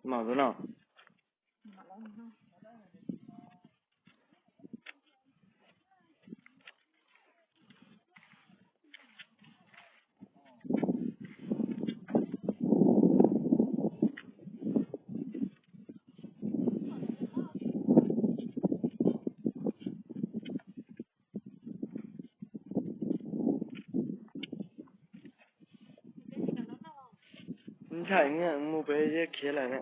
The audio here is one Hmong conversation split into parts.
Mos tus no. Ntshai mus pem zeb khiav lawm na.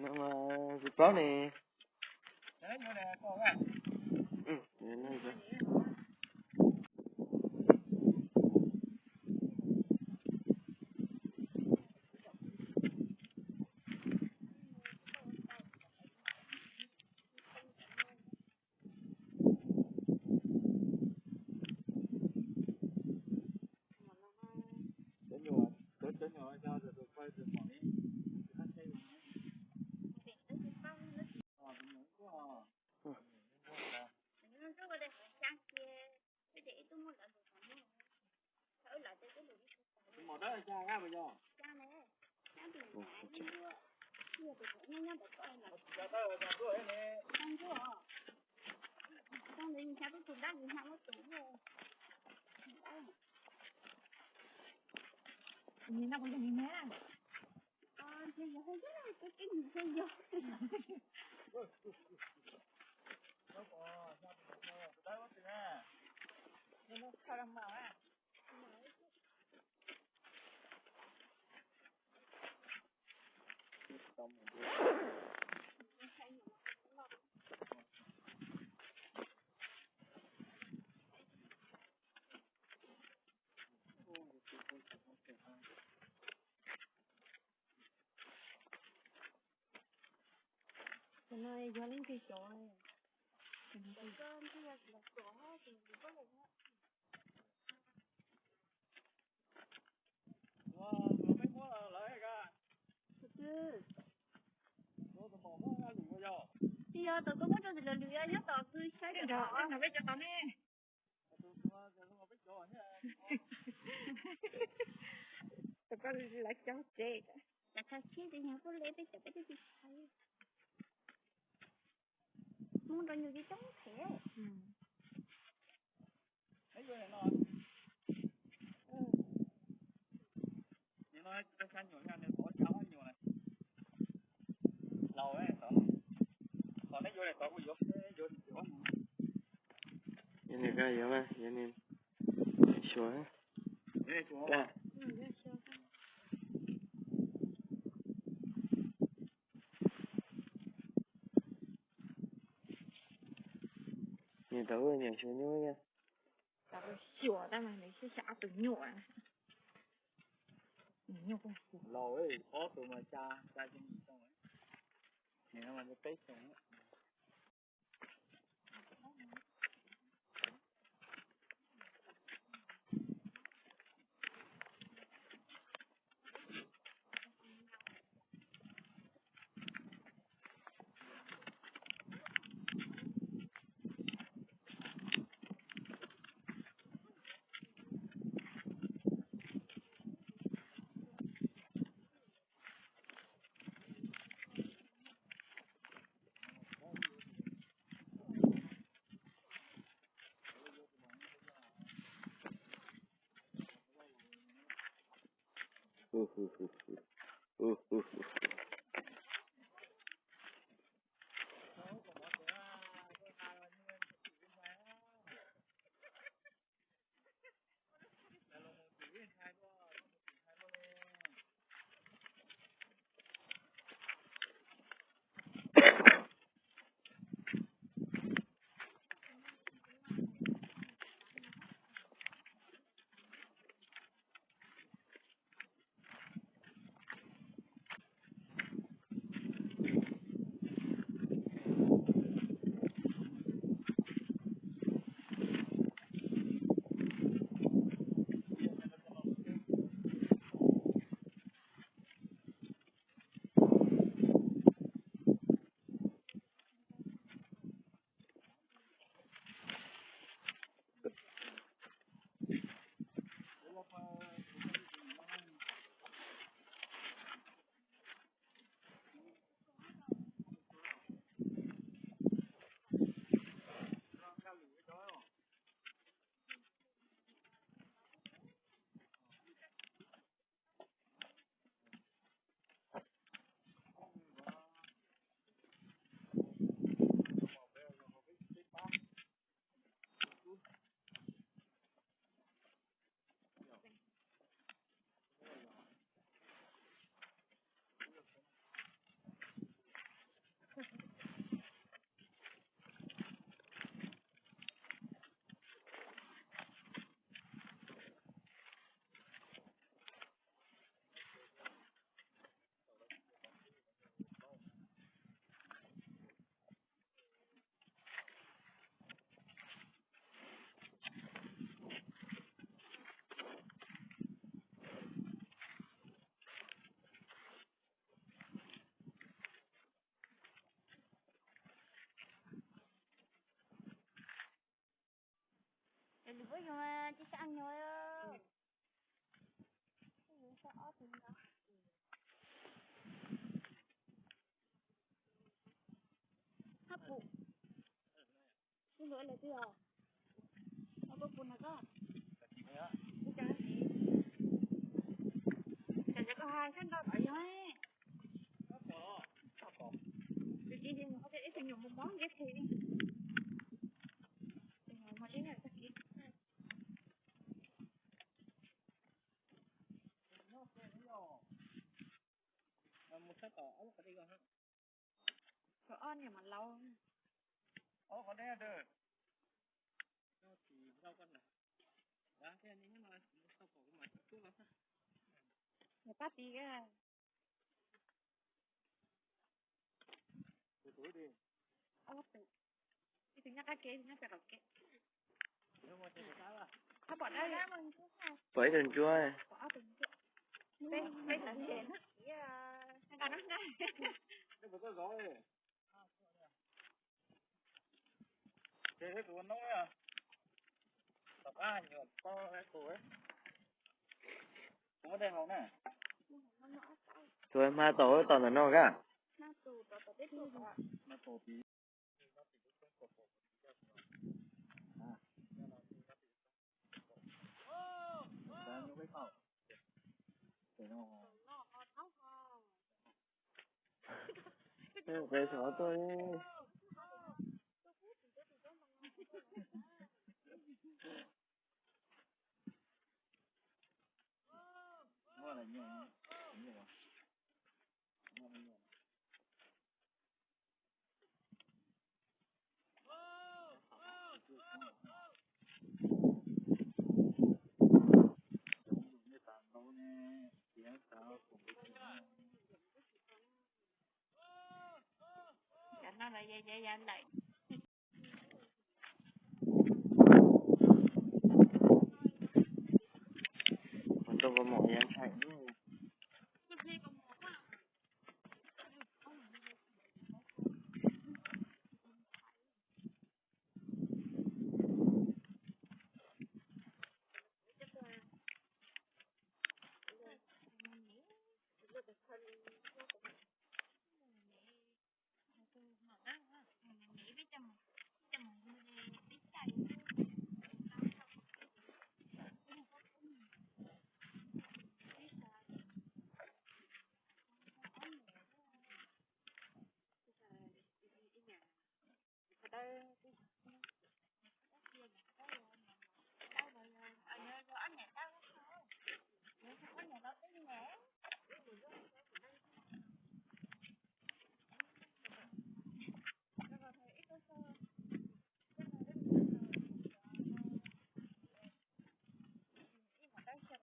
No mas tsis paub ne. Cov no yog leej twg cov? Tsis yog, tau koj muab rau tus lwm yog nyob tom kwj saib nrog peb cov tod ne. Tau koj lawv cov tsev. Cov tshaj tsheb tes nyuag puab le peb cov peb twb tsis tshaj. Muab nrov nyuag coob coob phem. Yog nws yuav mas, yog nws xyuas. Nws tau niam xyuas nyuj. Xyuas tab mas nws xyuas ob tug nyuj. Nyuj, ob tug mas ca, ca xyoo, peb xyoo. Lwm lub yog tsis sab nyuag. Hab pum. Tus hluas lawm twg os? Au, koj pum na koj. Cas koj hais sab nrau tom yog. Tus tsis mus ib tus nyuam mus mob ntiab phem li. Tus nyuam mus ib nyuam tag kis. Mus sab tom ob lub qhov dej ko. Ob niam mas laus. Ob qhov dej. Niam pab tis. Ib tug nyob qab kev, ib tug nyob pem qaum kev. Pom dab, pom ib tug ntsuab. Peb, peb tawm ntses na. Tus hma tom, tom ntawm no kab. Peb xov tuaj. Cov no los yav yav lawm. Ua rau kua muam yav ntshai.